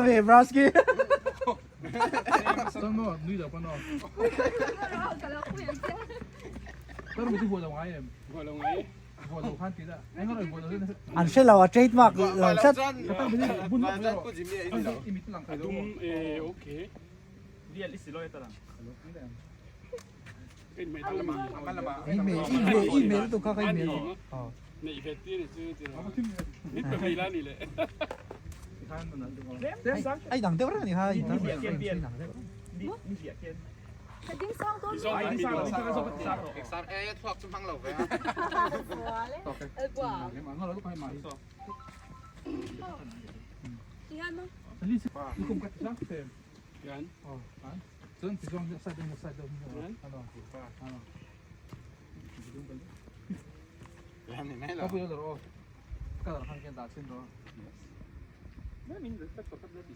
Ve Braski. An hre lo a trademark lo tlat. Email email email tu kha ka email. Ai dang deuh reng a ni kha in dang deuh.